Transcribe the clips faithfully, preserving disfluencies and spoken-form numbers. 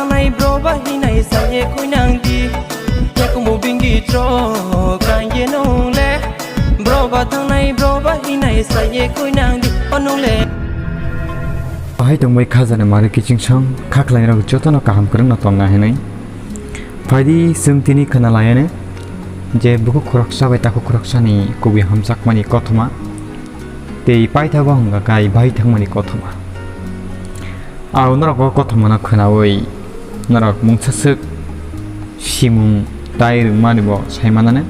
Nai bro ba hinai saye koi nang di. Yakumu bingi tro kanye nong le. Bro ba thangnai bro ba hinai saye koi nang di. Onong le. Ahai tongbai khajana mari kiching song khakhlai rok jotono kaham kwrwngno tongna hinai. Phaidi chwng tini khwna layane je bukhuk khoroksa bai takhuk khoroksani kubui hamjakmani kothoma tei paithago hwnga kai bai thangmani kothoma. Ang norok o kothomano khwnaui norok mungsaswk simung tai rwngmani bo sai manane,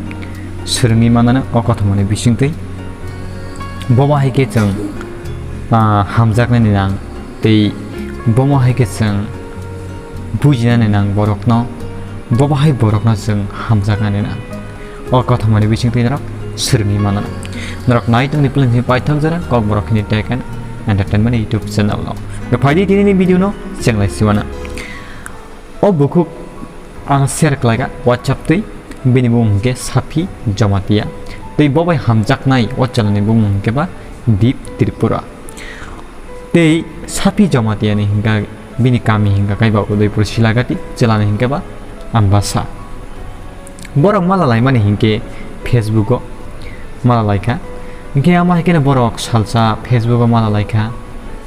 swrwngwi manane o kothomani bisingtwi. Bobo hai khe chwng, ah, hamjaknani nang tei bomo hai khe chwng bujinani nang borokno, bobo hai borokno chwng hamjaknani nang. O kothomani bisingtwi norok swrwngwi mano. Norok nai tongni plan hwnwi paithak jora Kokborok hwnwi Tech and Entertainment YouTube channel no. Phaidi tinini video no chenglai siwana. O bukhuk ang share khlaika WhatsApp twi, bini bumung hwnkhe Sapi Jamatia. Tei bo bai hamjaknai o chwlani bumung hwnkhe ba Deep Tripura. Tei Sapi Jamatia ni hwnkha bini kami hwnkha kaiba Udaipur Silagati, chwlani hwnkhe ba Ambasa. Borok mala laimani hinkhe Facebook o mala laikha. Hinkhe ama hai kheno borok salsa Facebook o mala laikha.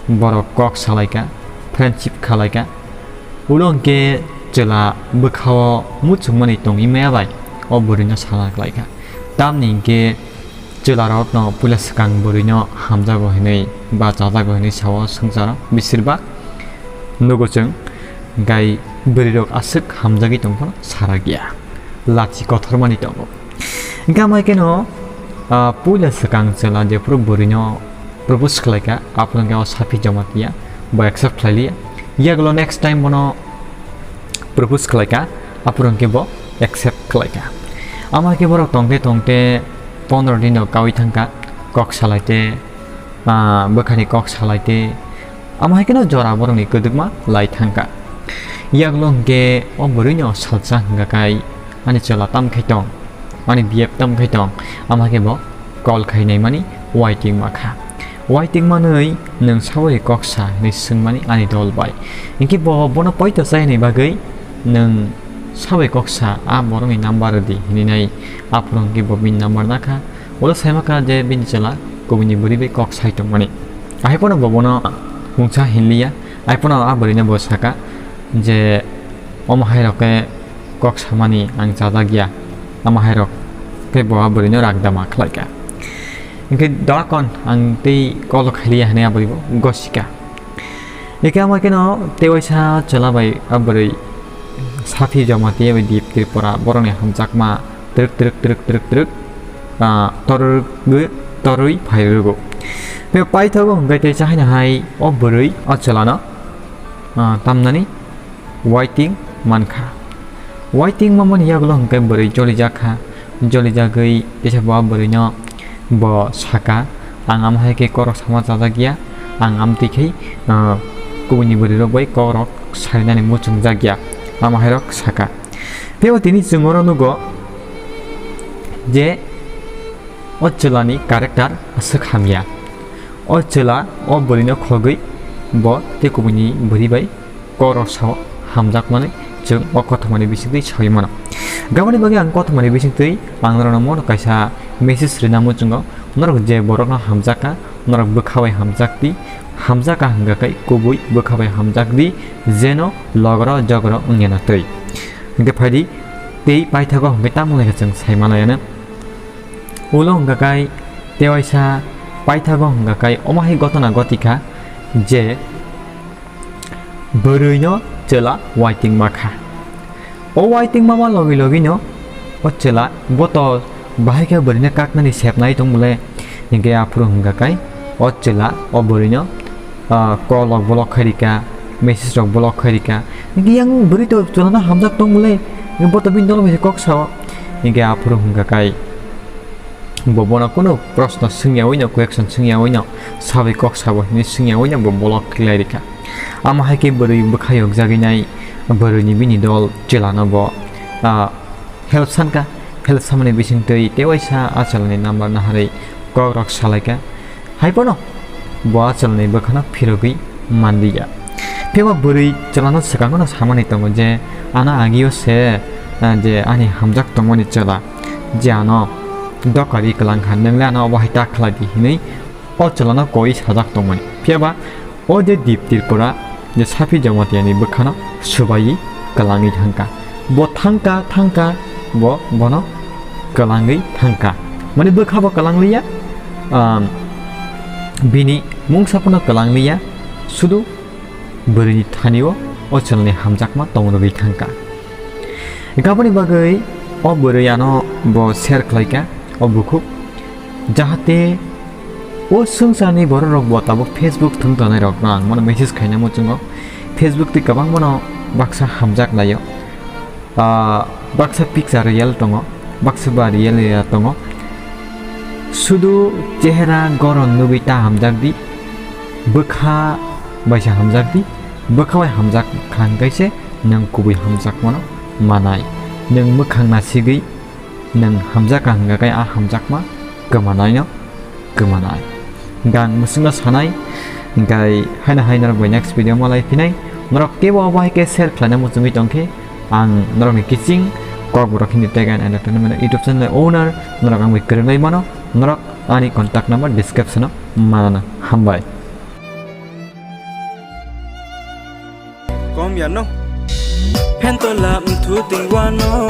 Borok kok salaikha, friendship khalaikha. Ulo hinkhe chwla bwkhao muchungmani tongwi maya bai o bwrwino sana klaikha. Tamni hinkhe chwlarokno puila swkang bwrwino hamjago hinwi ba chajago hinwi sao swngcharo. Bisir ba nugo chwng gai bwrwirok aswk hamjagwi tongphano sara giya. Lachi kothormani tongo. Hinkhe amai kheno, ah, puila swkang chwla jephuru bwrwino propose khlaikha, aphuru hinkhe o Sapi Jamatia bo accept khlailiya. Yagulo next time bono propose khlaikha, aphuru hinkhe bo accept khlaikha. Ama khe borok tongte tongte pondro din rok kaui thangkha, kok salaite, ah, bwkhani kok salaite, ama hai kheno jora borokni kwdwkma lai thangkha. Yagulo hinkhe o bwrwino salsa hwnkha kai ani chwla tam khai tong, ani B F tam khai tong, ama khe bo call khai naimani waiting ma kha. Waiting manwi nwng sabai kok sa hinwi swngmani ani dol bai. Hinkhe bo bono poito chaini bagwi nwng sabai kok sa a borokni number rwdi hinwi nai aphuru hinkhe bo bini number nakha. Ulo saima kha je bini chwla kubuni bwrwi bai kok sai tongmani. Ahai phano bo bono mungsa hinliya. Ahai phano a bwrwino bo saka je omo hai rok khe kok samani ang chajak ya, ama hai rok khe bo a bwrwino ragdama khlaikha. Hinkhe dorakon ang tei kolo khailiya hinwi a bwrwi bo gosika. Hinkhe ama kheno tei waisa chwla bai a bwrwi Sapi Jamatia bai Deep Tripura borokni hamjakma twrwk twrwk twrwk twrwk twrwk, ah, torwi torwi phai rwgo. Tei paithago hinkhe tei chahaino hai o bwrwi o chwlano, ah, tamnani waiting mankha. Waiting mamani yagulo hinkhe bwrwi jolijak kha. Jolijagwi teisa bo a bwrwino bo saka, "Ang ama hai khe korok sama chajak ya, ang amtwi khai, ah, kubuni bwrwirok bai korok sarinani muchungjak ya," ama hai rok saka. Tei o tini chwng oro nugo je o chwlani character aswk hamya. O chwla o bwrwino khogwi bo tei kubuni bwrwi bai korok sao hamjakmani chwng o kothomani bisingtwi saui mano. Gaboni bagwi ang kothomani bisingtwi ang norokno mono kaisa message rwna muchungo, norok je borokno hamjakha, norok bwkha bai hamjakdi, hamjakha hwnkha khe kubui bwkha bai hamjakdi, jeno logro jogro wngya na twi. Hinkhe phaidi tei paithago hwnkhe tamo wngkha chwng sai manlaiya no. Ulo hwnkha khe tei waisa paithago hwnkha khe omo hai gotona gotikha je bwrwino chwla waiting ma kha. O waiting mama logi logino o chwla bo to bahai khe bwrwino kaknani sepnai tong bole, hinkhe aphuru hwnkha khe o chwla o bwrwino, ah, call rok block khai rika, message rok block khai rika. Hinkhe yang bwrwi to chwlano hamjak tong bole, bo to bini dolo bai se kok sao. Hinkhe aphuru hwnkha khe bo bono kunu proshno swngyaui no, question swngyaui no, sabai kok sabo hinwi swngyaui no bo block khlai rikha. Amo hai khe bwrwi bwkha yokjagwi nai bwrwini bini dol chwlano bo, ah, help sankha. Help samani bisingtwi tei waisa a chwlani number naharwi kok rok salaikha. Hai phano bo a chwlani bwkhano phirogwi manliya. Phiya ba bwrwi chwlano swkangno samani tongo je, ano agio se, eh, je ani hamjak tongmani chwla, je ano dokarwi kwlang kha, nwng le ano obo hai ta khlai di hinwi o chwlano koi sajak tongmani. Phiya ba o je Deep Tripura, je Saphi Jamatia ni bwkhano swbaiwi kwlangwi thangkha. Bo thangkha, thangkha, bo, bono kwlangwi thangkha. Mani bwkha bo kwlangliya, um, bini mungsa phano kwlangliya, sudu bwrwini thani-o o chwlani hamjakma tong rwgwi thangkha. Gaboni bagwi o bwrwi ano bo share khlaikha o bukhuk, jahate o swngcharni bororok bo tabuk Facebook thwng tongnai rokno ang mano message khaina muchungo. Facebook twi kwbangmano baksa hamjak laio. Ah, baksa picture real tongo, baksa ba real ya tongo. Sudu chehra goron nugwi ta hamjak di, bwkha baisa hamjak di, bwkha bai hamjak kha hwnkhe se nwng kubui hamjakmano manai. Nwng mwkhang nasigwi nwng hamjak kha hwnkhe a hamjakma kwmanaino kwmanai. Gang mwswkno sanai, hwnkhe haino hai norok bai next video malai phinai. Norok kebo abo hai khe share khlaina muchungwi tongkhe, ang norokni kiching Kokborok Hindi Tech and Entertainment YouTube channel owner, norok ang bai kwrwnglai mano, norok ani contact number description-o manana. Hambai. Kom ya no? Phentola mthu tingwano.